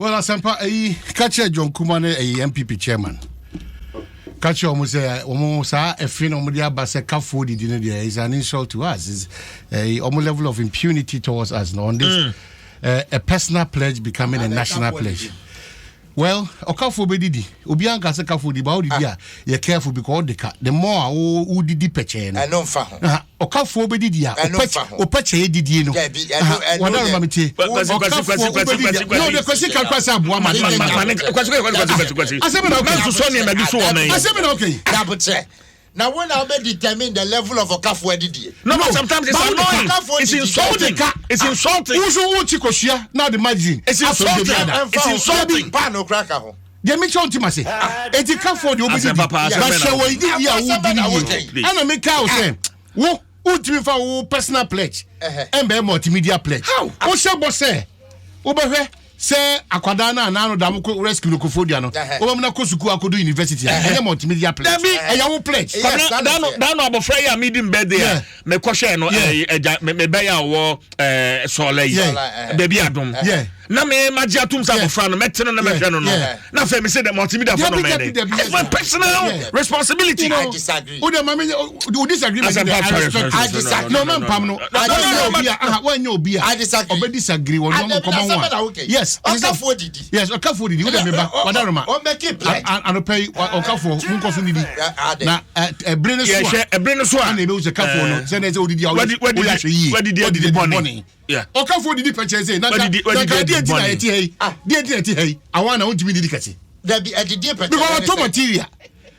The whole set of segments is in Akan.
Well, Asempa, eyi ka kyerɛ John Kuma ne eyi NPP chairman. Ka kyerɛ wɔn sɛ wɔn saa ɛfe na wɔn de aba sɛ kafoɔ didi no deɛ is an insult to us. Is wɔn level of impunity towards us no on this a personal pledge becoming a national pledge. Well, ɔkafoɔ bɛdidi, obiara nka sɛ kafoɔ di ba wodidi a yɛ careful because ɔde ka the more a wodidi pɛkyɛɛ no. Ɛno nfa ho. Ɔkafoɔ bɛdidi a Ɛno nfa ho. ɔpɛkyɛɛ didie no. Dabi, ɛno Wɔda no ma deɛ. me tie. Kwasi, Kwasi, Kwasi, Ɔkafoɔ Kwasi, wobɛdidi Kwasi, a no de Kwasi ka kwasi aboa ma ne. Kwasi, Kwasi, Kwasi, Kwasi, Kwasi. Asɛm na okay. Manso sɔ nneɛma bi so wɔ mɛn. Asɛm na okay. Dabokyɛ. Na wo na wobɛ determine the level of ɔkafoɔ adidie. No, but sometimes it's But annoying. Ɔkafoɔ It's didi. insulting. It's insulting. Wo so wokyi kosua na ɔde margarine. It's insulting. Ɛmfa It's ho. insulting. Paano koraa ka ho. Deɛ mekyɛ wo ntim ase. Enti kafoɔ deɛ Asɛm wobɛdidi. papa, asɛm Ba bɛn na hyɛ wɔ woka? didi a Asɛm wodi bɛn na no woka yie. yi? Ɛna meka wo sɛ wo wontumi fa wo personal pledge ɛmbɛyɛ multimedia pledge. Wohyɛ bɔ sɛ wobɛhwɛ sɛ akwadaa no a naano da mo kɔ rescue no Koforidua no wobɛma no akɔ sukuu akɔdu university a, ɛnyɛ multimedia pledge. Dabi. Ɛyɛ wo pledge. Yes, Kwabena, that is dano it. dano abɔfra yi a medi m birthday a mekɔhwɛɛ no, ɛgya mebɛyɛ a ɔwɔ sɔɔla yi baabi adom na me magye atom sɛ abɔfra no mɛte no na mɛhwɛ no. Na afei mese dɛ multimedia fo no Dabi, mɛyɛ dabi, dɛ dabi, it's my personal responsibility. I disagree. Wo de ma me wo disagree Asɛmpa, me, I sorry, respect sorry, you. sorry, I disagree. No, man pam no. I Wanyɛ disagree. obi a aha, wanyɛ obi a I disagree. ɔbɛ disagree wɔ Ah, no dabi, nkɔmɔ asɛm ho bɛn na a. woka yi? Yes. Ɔkafoɔ didi. Yes, ɔkafoɔ didi. Wo de me ba wadaroma. Ɔmmɛki pledge. Anɔpɛ yi ɔkafoɔ monkɔ so didi. Ah, de. Na ɛbere no so a Yɛhwɛ ɛbere no so a ɛna ebewu sɛ kafoɔ no sɛ ɛsɛ odidi a wadi woyɛ ahwɛ yie. wadidi adidi bɔne. Ɔkafoɔ didi pɛkyɛ sɛ nanka Wadidi nanka adidi deɛ nti na bɔne. yɛte ha yi, deɛ nti na yɛte ha yi, awa na wontumi didi kɛse Dabi, adidie pɛkyɛ. because ɔtɔ material.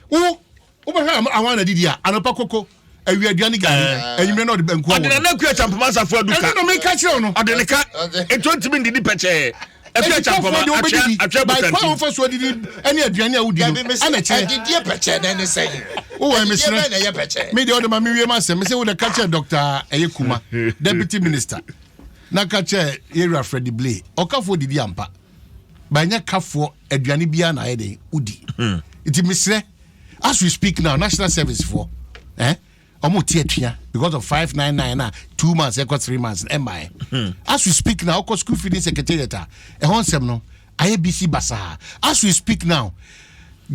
Wo wobɛhwɛ awa na didi a, anɔpa koko, awia aduane gari, anwummerɛ na ɔde banku Ɔde awɔ no. Nana Akua Kyampoma asafo adu ka. Ɛno na meka kyerɛ wo no. Ɔde ne ka etu ntumi ndidi pɛkyɛɛ. Akua Eti kafoɔ Kyampoma deɛ atwea wobɛdidi atwea by kwan a butantim. wofa so adidi ɛne aduane a wodi no Dabi, mese ɛna kyerɛ. adidie pɛkyɛ na ɛne sɛn? Wowɔ Adidie mesrɛ bɛn na ɛyɛ pɛkyɛ? Me deɛ ɔde ma mewie ma asɛm mesɛ wode ka kyerɛ Dr. ɛyɛ Kuma, deputy minister, na ka kyerɛ yɛwura Freddie Blay, ɔkafoɔ didi ampa ba ɛnyɛ kafoɔ aduane biara na ayɛ den wodi. Nti mesrɛ, as we speak now, national service foɔ ɔmo te atua because of 599 na 2 months ɛkɔ 3 months ɛmmaɛ. As we speak now, ɔkɔ school feeding secretariat a ɛhɔ nsɛm no ayɛ bisi basaa. As we speak now,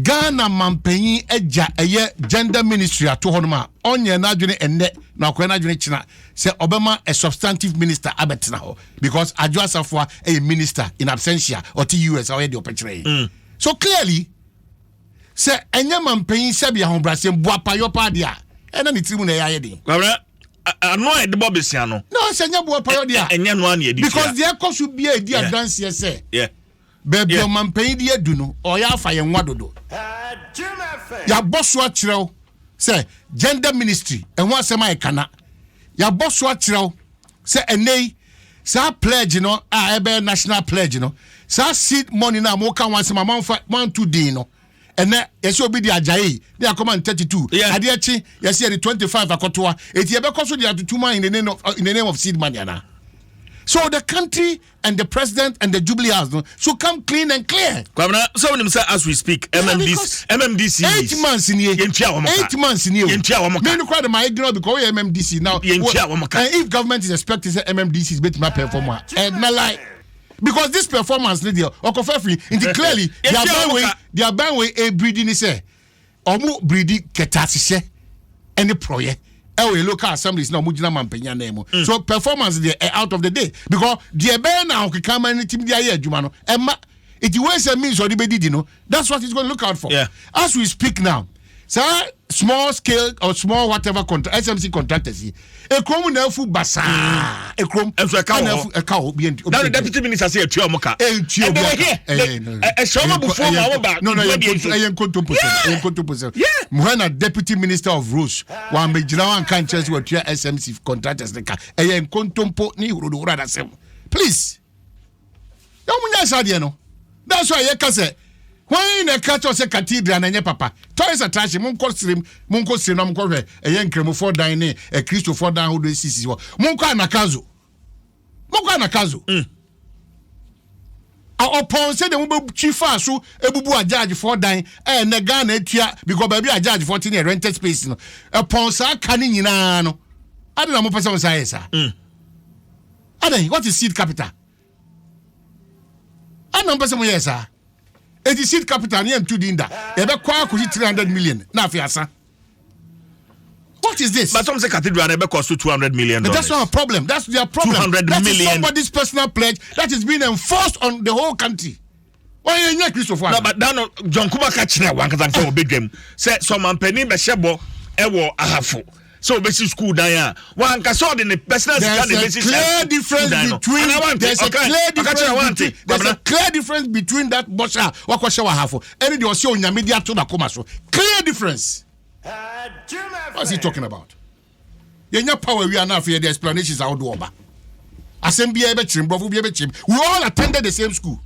Ghana mampanyin agya ɛyɛ gender ministry ato hɔ nom a ɔnyɛ n'adwene ɛnnɛ na akɔyɛ n'adwene kyena sɛ ɔbɛma a substantive minister abɛtena hɔ because Adwo Asafoa ɛyɛ minister in absentia, ɔte US a ɔyɛ deɛ ɔpɛ kyerɛ yɛn. So clearly sɛ ɛnyɛ mampanyin sɛbi ahobrɛasɛm boapayɔ paa deɛ a ɛna ne tiri mu na ɛyɛ ayɛ den. Kwabena, ano a yɛde bɔ besia no na sɛ ɛnyɛ boapayɔ deɛ a ɛnyɛ no a na yɛde because tua. deɛ ɛkɔ so bia ɛdi adanseɛ sɛ baabi ɔmampanyin de adu no, ɔyɛ afa yɛn nwa dodo. Yɛabɔ so akyerɛw sɛ gender ministry ɛho asɛm ayɛ kana. Yɛabɔ so akyerɛw sɛ ɛnɛ yi saa pledge no a ɛbɛyɛ national pledge no, saa seed money no a moka ho asɛm a moamfa moanto din no, ɛnɛ yɛsɛ obi de agyae ne akɔma no 32. Adeɛ kye yɛsɛ yɛde 25 akɔtoa, eti yɛbɛkɔ so de atoto mu in the name of seed money anaa? So the country and the president and the Jubilee House no should come clean and clear. Kwabena, sɛ wonim sɛ as we speak MMDC because MMDC 8 months nie. Yɛntua wɔn ka. 8 months nie o. Yɛntua wɔn ka. Me no kora de ma ignore because woyɛ MMDC now. Yɛntua wɔn ka. And if government is expecting sɛ MMDC bɛtumi perform a, ɛnna lie, because this performance ne deɛ ɔkɔfɛ firi nti clearly the Yɛntua aban wɔn wei ka. the aban wei ebiridi ni sɛ ɔmo biridi kɛtɛ ɛne prɔyɛ ɛwɔ yɛ local assemblies na ɔmo gyina mampanyin anan mu. So performance deɛ ɛ out of the day because deɛ ɛbɛyɛ na ahokeka ama ne team de ayɛ adwuma no ɛma eti wey sɛ means ɔde bɛdidi no, that's what he's going to look out for. As we speak now, saa small scale or small whatever contract, SMC contractors yi, ekurom na afu basaa ekurom. Ɛnso ɛka wɔ Ɛna hɔ. afu ɛka hɔ obi nti. Na the deputy minister sɛ yɛtua wɔn ka. Ɛntua obi And they were aka. here. No. Ɛhyɛ wɔn abufuo ma wɔn ba No, ɛyɛ dwumadie so. ɛyɛ nkontompo sɛm, ɛyɛ nkontompo sɛm. Muhɛ na deputy minister of roads wàmɛgyina wanka nkyɛn sɛ watua SMC contractors ne ka, ɛyɛ nkontompo ne hurodohoro adasɛm. Please, yɛn mo nyɛ saa deɛ no. That's why yɛka sɛ wɔn na ɛka kyerɛ sɛ cathedral na ɛnyɛ papa tourist attraction. Monkɔ sirim, monkɔ sirim na monkɔ hwɛ ɛyɛ nkramofoɔ dan ne akristofoɔ dan ahodoɔ esisi hɔ. Monkɔ Anakazo, monkɔ Anakazo. Ɔpɔn sɛdeɛ mobɛtwi faa so ebubu agyaagyefoɔ dan ɛnɛ Ghana atua because baabi a agyaagyefoɔ te ne yɛ rented space no, ɛpɔn saa ka ne nyinaa no ade na mopɛ sɛ mo saa yɛ saa adan. What is seed capital? Ana mpɛ sɛ moyɛɛ saa. Eti seed capital ne yɛnto din da. Yɛbɛkɔ akɔsi 300 million na afei asa. What is this? But some say cathedral na ɛbɛ cost $200 million. But that's not a problem. That's their problem. 200 That is million. somebody's personal pledge that is being enforced on the whole country. Why you Christopher? No, but dan no John Kuma ka kyerɛ wankasa sɛ ɔbɛdwam sɛ sɔmampanin bɛhyɛ bɔ ɛwɔ Ahafo sɛ ɔbɛsi school dan a, wankasa ɔde ne personal sika na There's a ɛbɛsi clear difference between there's a clear difference between that bɔhyɛ a wakɔhyɛ wɔ Ahafo ɛne deɛ ɔsɛ Onyame de ato n'akoma so. Clear difference. What's he talking about? Yɛnya power wi ana afei yɛde explanations ahodoɔ ɔba. Asɛm biara bɛkyerɛ, borɔfo biara bɛkyerɛ. We all attended the same school.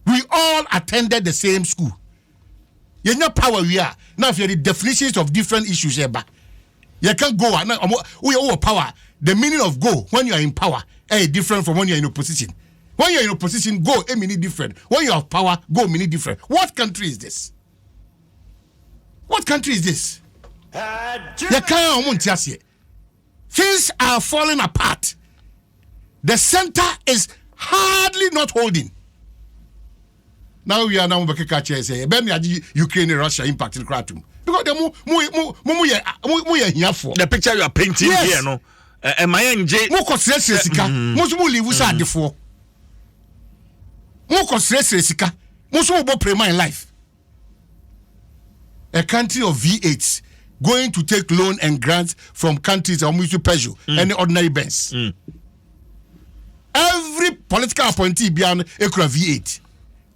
We all attended the same school. Yɛnya power wi a na afei yɛde definitions of different issues ɛba. Yɛka go a, na ɔmo woyɛ wowɔ power, the meaning of go when you are in power ɛyɛ different from when you are in opposition. When you are in opposition, go e meaning different. When you have power, go meaning different. What country is this? What country is this? Yɛka a, ɔmo nte aseɛ. Things are falling apart. The center is hardly not holding. Now we are now bɛkeka kyerɛ sɛ ɛbɛn ne agye Ukraine ne Russia impact no koraa tom because de mo yɛ hiafoɔ. The picture you are painting here no, ɛma yɛn ngye. Mo kɔ srɛsrɛ sika, mo nso mo live sɛ adefoɔ. Mo kɔ srɛsrɛ sika, mo nso mo bɔ prema in life. A country of V8s going to take loan and grants from countries almost to Peugeot and ordinary Benz. Every political appointee biara no ekura V8.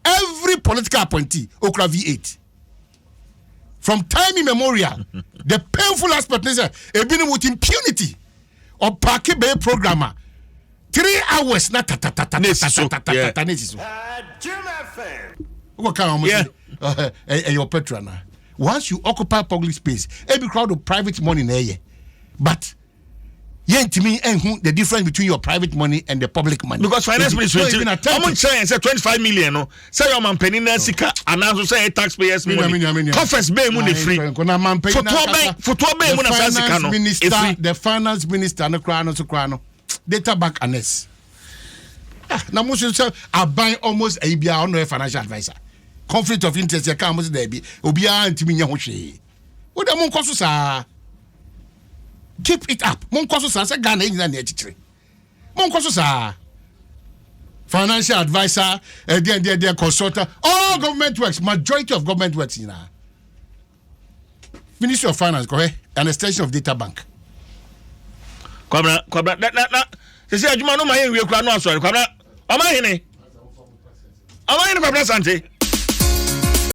Every political appointee okura V8 from time immemorial. The painful aspect is ebinom with impunity ɔpark bɛyɛ program a 3 hours na tatatata. Na esi so, tatatata na esi so. Wokɔ kan wɔn sɛ ɛyɛ petrol na once you occupy public space, ebi crowd of private money na ɛyɛ, but yɛntumi ɛnhu the difference between your private money and the public money. Because finance ministry No even attempt ɔmo it. nkyɛn yɛn sɛ 25 million no, sɛ yɛ ɔmampanin na sika anaa nso sɛ yɛ taxpayers money, coffers bɛɛ mu na efiri? Fotoɔ bɛn mu na saa sika no efiri? The finance minister no koraa no so koraa no, data bank annex. Ah, na mo nso sɛ aban almost ayi biara ɔno yɛ financial adviser. Conflict of interest yɛ kaa mo sɛ daabi, obiara ntumi nyɛ ho hwee. Wo dɛ mo nkɔ so saa, keep it up, mo nkɔ so saa sɛ Ghana yɛ nyinaa na ɛkyekyere. Mo nkɔ so saa. Financial adviser, ɛdeɛ ɛdeɛ ɛdeɛ, consultant, all government works, majority of government works nyinaa, Ministry of Finance kɔhɛ an extension of data bank. Kwabena, Kwabena, na sisi adwuma no ma yɛn wie kura no asɔre. Kwabena, ɔma hene, ɔma hene Kwabena Sante.